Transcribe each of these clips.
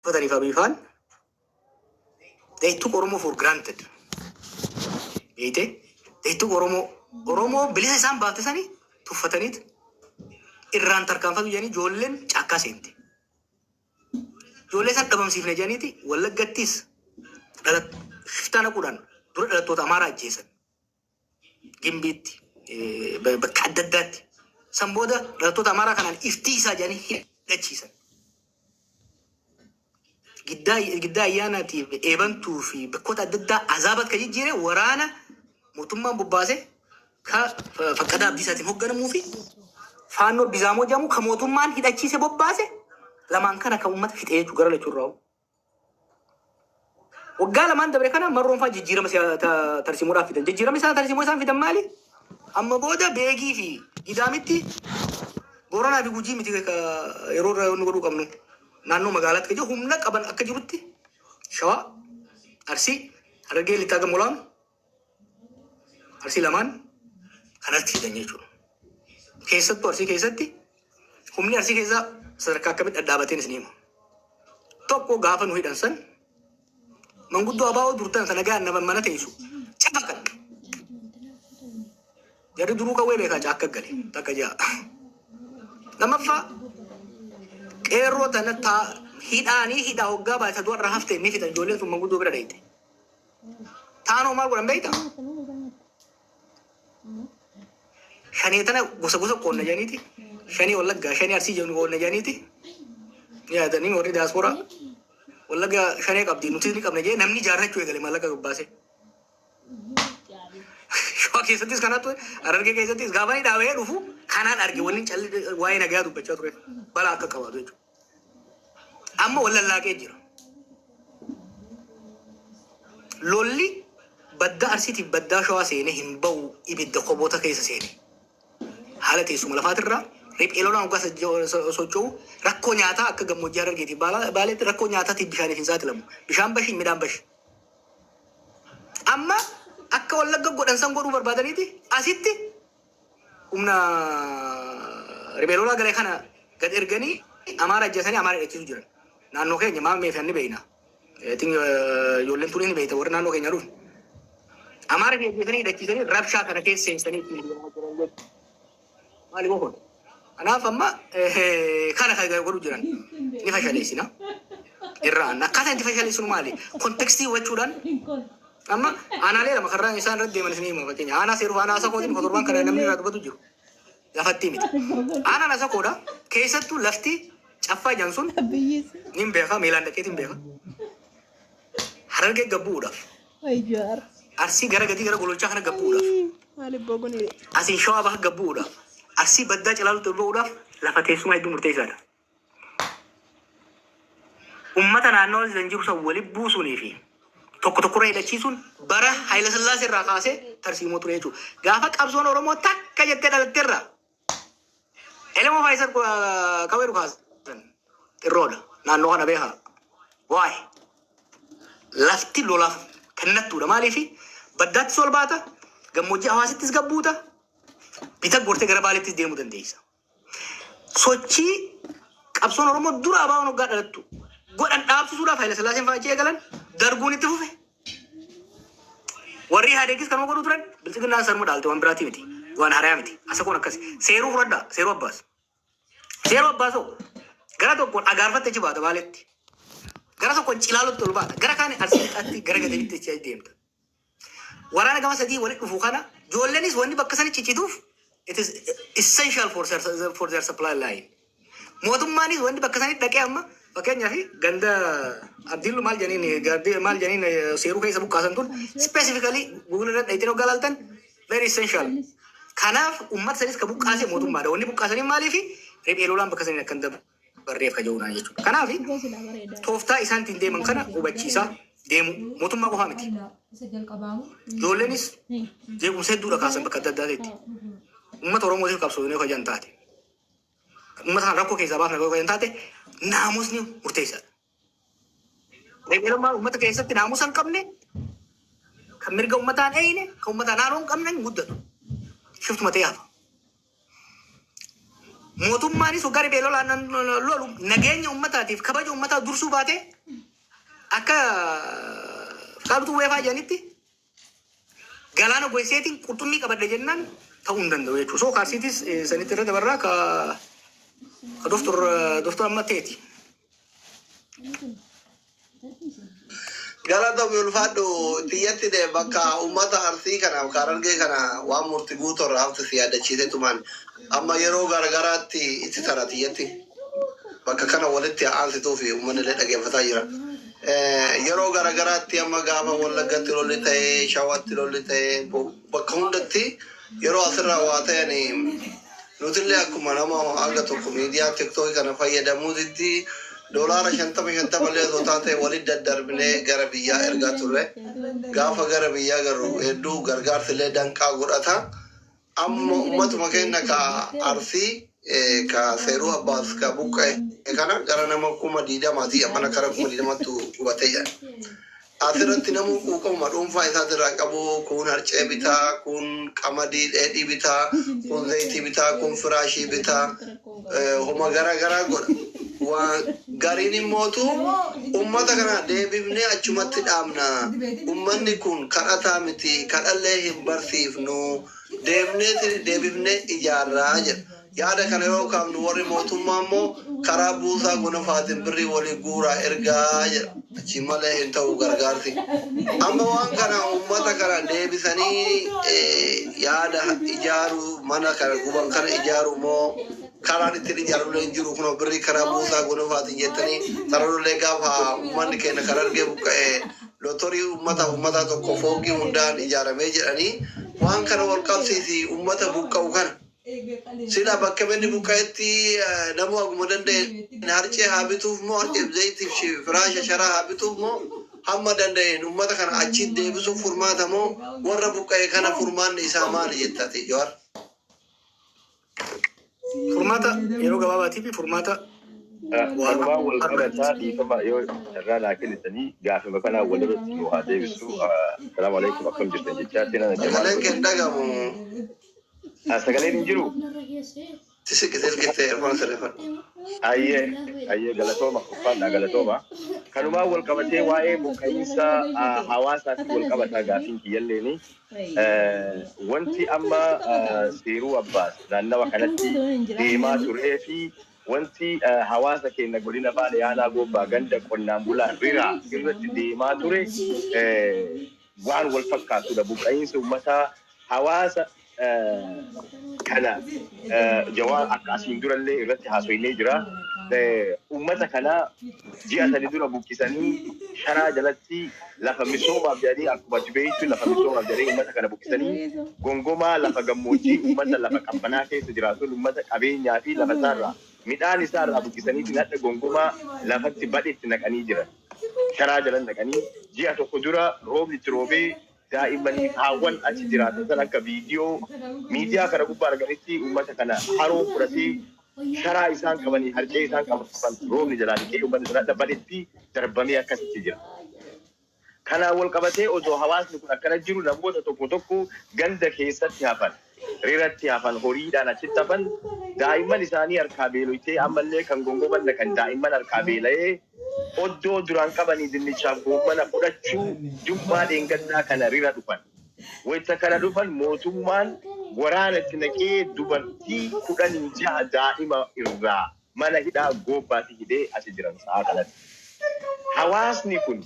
Tuffataniif abiifaan they took Oromoo for granted. Beeyte, they took Oromoo, Oromoo bilisa isaan baafte sani tuffataniit irraan tarkaanfatu jedhanii ijoolleen caakkaa seente. Ijoollee isaan dhabamsiifne jedhaniiti Wallaggattis shiftaa naquudhaan dura dhalattoota Amaaraa ajjeesan. Gimbiitti, bakka adda addaatti. San booda dhalattoota Amaaraa kanaan iftii isaa jedhanii hidhachiisan. Giddaa Ayyaanaatiif Eebantuu fi bakkoota adda addaa azaabat kan jijjiire waraana mootummaan bobbaase ka Faqqadaa Abdiisaatiin hoogganamuu fi Faannoo Bizaamoo jedhamu ka mootummaan hidhachiise bobbaase lamaan kana kan uummata fixee jechuudha gara lachuurraa. Waggaa lamaan dabre kana marroon faa jijjiirama tarsiimoodhaaf fidan. Jijjiirama isaan tarsiimoo isaan fidan maali? Amma booda Beegii fi Gidaamitti, Booranaa fi Gujii miti yeroo irra nu godhuu qabnu. Naannoo magaalaatti kan jiru humna qaban akka jirutti Shawaa, Arsii, Harargee Lixaa gama olaanu, Arsii lamaan kanatti fidan jechuudha. Keessattuu Arsii keessatti humni Arsii keessaa sadarkaa akkamitti dhadhaabateen isin hima. Tokko, gaafa nu hidhan san manguddoo abaa'oo durtan sana nagaan nama mana teessu cafaqan. Jarri duruu qawwee beekaa caakka gale takka ja'a. Lammaffaa, qeerroo tana taa hidhaanii hidhaa hoggaa baay'ata du'arra hafte ni fixan, ijoolleen sun manguddoo bira dhayite. Taanoo maal godhan beektaa? Shanee tana gosa gosa qoonna jedhaniiti. Shanee Wallaggaa, shanee Arsii jedhu qoonna jedhaniiti. Ni yaadanii warri diyaaspooraa Wallagga shanee qabdi, nuti ni qabna jedhee namni ijaarrachuu eegale maallaqa gabbaasee. Shawaa keessattis kanatu, Harargee keessattis gaafa inni dhaabee dhufu kanaan arge, wanni calli waa'ee nagaa dubbachaa ture balaa akka qabaatu jechuudha. Amma wal lallaaqee jira. Lolli baddaa Arsiitiif baddaa Shawaa seenee hin ba'u, ibidda koboota keessa seene. Haala teessuma lafaatirraa riphee lolaan hoggaa socho'u rakkoo nyaataa akka gammoojjii Harargeetiif Baaleetti rakkoo nyaataatiif bishaaniif hin saaxilamu. Bishaan bashi, midhaan bashi. Amma akka Wallagga godhan san godhuu barbaadaniiti asitti humna riphee lolaa galee kana gad erganii Amaara ajjeesanii Amaara hidhachiisuu jiran. Naannoo keenya maal meeshaan ni beekna. Ijoolleen tuni ni beekta, warri naannoo keenya dhufu. Amaara ajjeesanii hidhachiisanii rabshaa kana keessa seensanii ittiin deemaa jiran jechuudha. Maali kun? Kanaaf amma kana kan godhu jiran ni fashaleessina. Irraan akkaataa itti fashaleessinu maali? Context hubachuudhaan amma aanaalee lama karraa isaan irratti deeman isin hima, fakkeenya aanaa Seeruu, aanaa Asakootiin torban kana namni irraa dubbatu jiru. Lafatti miti. Aanaan Asakoodha. Keessattuu lafti Caffaa jedhan sun nin beeka, miilaan dhaqeetiin beeka. Harargee gabbu'uudhaaf. Arsii gara gadii gara Gololchaa kana gabbu'uudhaaf. Asiin Shawaa Baha gabbu'uudhaaf. Arsii baddaa Cilaalutti ol ba'uudhaaf lafa teessumaa hedduu murteessaadha. Uummata naannoo san jiru san walitti buusuunii fi tokko tokkorra hidhachiisuun bara Haayila Sillaasee irraa kaasee tarsiimoo ture jechuudha. Gaafa qabsoon Oromoo takka jettee dhalatteerraa Elemoo Faayisar qawwee dhukaasan xirroodha. Naannoo kana beekaa. Waa'ee lafti lolaaf kennattuudha. Maaliif baddaattis ol baata, gammoojjii Hawaasittis gabbuuta, bita gortee gara Baaleettis deemuu dandeessa. Sochii qabsoon Oromoo dura ABO'n hoggaa dhalattu godhan dhaabsisuudhaaf Haayila Sillaaseen fa'aa achi eegalan, darguun itti fufe. Warri Ihaadeegis kanuma godhuu turan, Bilxiginnaan sanuma dhaalte, waan biraatii miti. Waan haaraa miti. Asakoon akkasi. Seeruu fudhadhaa. Seeruu Abbaas. Seeruu Abbaasoo gara tokkoon Agaarfatte achi baata Baaletti. Gara tokkoon Cilaalutti ol baata. Gara kaan Arsii Lixaatti gara Gadabitti achi deemta. Waraana gama sadii walitti dhufu kana ijoolleenis wanni bakka sani ciccituuf it is essential for their supply line. Mootummaanis wanni bakka sanitti dhaqee amma fakkeenyaaf ganda Abdiillu maal jedhaniin gardee maal jedhaniin Seeruu keessa buqqaasan tun specifically Google irratti dhayitee hoggaa ilaaltan very essential. Kanaaf uummata sanis ka buqqaase mootummaadha. Wanni buqqaasanii maaliifi riphee lolaan bakka saniin akka hin dabarreef ka jiruudha jechuudha. Kanaaf tooftaa isaan ittiin deeman kana hubachiisaa deemu mootummaa qofaa miti. Ijoolleenis jeequmsa hedduudha kaasan bakka adda addaatitti. Uummata Oromootiif qabsoo yoo kajan taate, uummata kana rakkoo keessaa baafna yoo kajan taate, naamusni murteessaadha. Riphee lolaa uummata keessatti naamusa hin qabne, kan mirga uummataa hin eegne, kan uummataa naannoo hin qabne hin guddatu. Shiftuma ta'ee hafa. Mootummaanis hoggaa riphee lolaan lolu nageenya uummataatiif kabaja uummataa dursuu baate akka qaaltuu weefaa jedhanitti galaana goyseetiin qurxummii qabadhe jennaan ta'uu hin danda'u jechuudha. So kaarsiitis sanitti irra dabarraa ka doftor amma ta'eeti. Galatoomii ulfaadhu xiyyatti de bakka uummata Arsii kanaaf Harargee kana waan murti guutuu irraa hafte si yaadachiise tumaan amma yeroo garagaraatti itti tara xiyyatti bakka kana walitti aansituu fi uummanni illee dhaggeeffataa jira. Yeroo garagaraatti amma gaafa Wallaggatti lolli ta'ee, Shawaatti lolli ta'ee, bakka hundatti yeroo asirraa waa ta'an nutillee akkuma nama haga tokko miidiyaa TikTokii kana fayyadamuutitti $50 50 illee osoo taate walitti daddarbinee gara biyyaa ergaa turre. Gaafa gara biyyaa garuu hedduu gargaarsi illee danqaa godhata. Amma uummatuma keenya ka Arsii ka Seeruu Abbaas ka buqqa'e kana gara nama 20,000ti, amma kara 20,000ttu qubatee jira. Asirratti namuu quuqamuma dhuunfaa isaatirraa qabu, kun harcee bitaa, kun qamadii dheedhii bitaa, kun zayitii bitaa, kun firaashii bitaa, homa gara garaa godha. Waan gariin immootu ummata kana deebifnee achumatti dhaabna. Ummanni kun kadhataa miti, kadhallee hin barsiifnu, deebnee deebifnee ijaarraa jedha. Yaada kana yoo kaafnu warri mootummaa immoo karaa buusaa gonofaatiin birrii walii guuraa ergaa jedha. Achi malee hin ta'u gargaarsi. Amma waan kana ummata kana deebisanii yaada ijaaruu, mana kana guban kana ijaaruu moo karaan ittiin ijaarullee hin jiru, kunoo birrii karaa buusaa gonofaatiin jettanii sararullee gaafa uummanni keenya kan argee buqqa'e lotorii uummataaf uummataa tokko fooqii hundaan ijaaramee jedhanii waan kana wal qabsiisi uummata buqqa'u kana. Sila bakka inni buqqa'etti namuu haguma danda'e harcee haa bituuf moo, harcee zayitiif firaasha sharaa haa bituuf moo, hamma danda'een uummata kana achitti deebisuuf furmaata moo, warra buqqa'e kana furmaanni isaa maali jettati, Jawaar? Furmaata yeroo gabaabaatii fi furmaata Kanumaan wal qabataa, dhiifama yoo carraa naa kennitanii, gaafima kanaa walirratti nu haa deebisu. Salaamu alaikum, akkam jirtan jechaa seenaa. Sagaleen kee hin dhagamu. Sagaleen hin jiru. Tisiqi silkittee earphone sirreeffadhu. Ayyee ayyee, galatooma, uffaadhaa galatooma. Kanumaan wal qabatee waa'ee buqqa'iinsa hawaasaatti wal qabataa gaafiin kiyyalleeni. Wanti amma Seeruu Abbaas naannawa kanatti deemaa turee fi wanti hawaasa keenya godina Baalee aanaa Gobbaa ganda qonnaan bulaa Riraa irratti deemaa ture waan wal fakkaatudha. Buqqa'iinsa uummataa hawaasa kana Jawaar akka asiin durallee irratti haasofnee jira. Uummata kana ji'a 3 dura buqqisanii sharaa jalatti lafa misoomaaf jedhanii, akkuma ati beektu, lafa misoomaaf jedhanii uummata kana buqqisanii gongomaa lafa gammoojjii, uummata lafa qabbanaa keessa jiraatu, uummata qabeenyaa fi lafa isaarraa midhaan isaarraa buqqisanii hadha gongomaa lafatti badhetti naqanii jiran. Sharaa jala naqanii ji'a 1 dura roobni itti roobee daa'immanii haawwan achi jiraatan san akka viidiyoo miidiyaa kana gubbaa arganitti uummata kana haroo fudhatee sharaa isaan qabanii harcee isaan qaban roobni jalaa dhiqee uummanni sun hadha badhetti darbamee akkasitti jira. Kanaan wal qabatee osoo hawaasni kun akkana jiru, namoota tokko tokko ganda keessatti hafan, riratti hafan, horiidhaan achitti hafan, daa'imman isaanii harkaa beeloytee, ammallee kan gongoman kan daa'imman harkaa beela'ee oddoo duraan qabanii dinnichaaf goommana fudhachuu jummaa dheengaddaa kana rira dhufan. Wayita kana dhufan mootummaan waraana itti naqee dubartii 16 daa'ima irraa mana hidhaa Goobbaatti hidhee asi jiran sa'aa kanatti. Hawaasni kun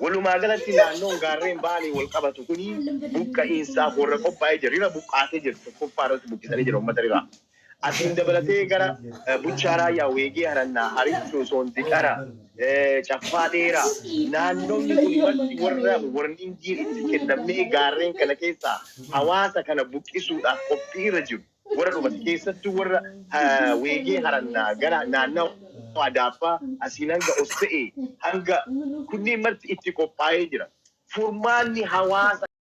walumaa galatti naannoon gaarreen Baalee wal qabatu kuni buqqa'iinsaaf warra qophaa'ee jira. Rira buqqaatee jira. Tokkoffaa irratti buqqisanii jira uummata riraa. Asiin dabalatee gara Buchaa Raayyaa, Weegee Harannaa, Harichuu, Soondiqara, Caffaa Dheeraa. Naannoonni kun marti warra warningiin itti kennamee gaarreen kana keessaa hawaasa kana buqqisuudhaaf qophii irra jiru. Warra dhumate keessattuu warra Weegee Harannaa gara naannawa Adaabbaa asiin hanga Ossa'ee hanga kunniin marti itti qophaa'ee jira. Furmaanni hawaasa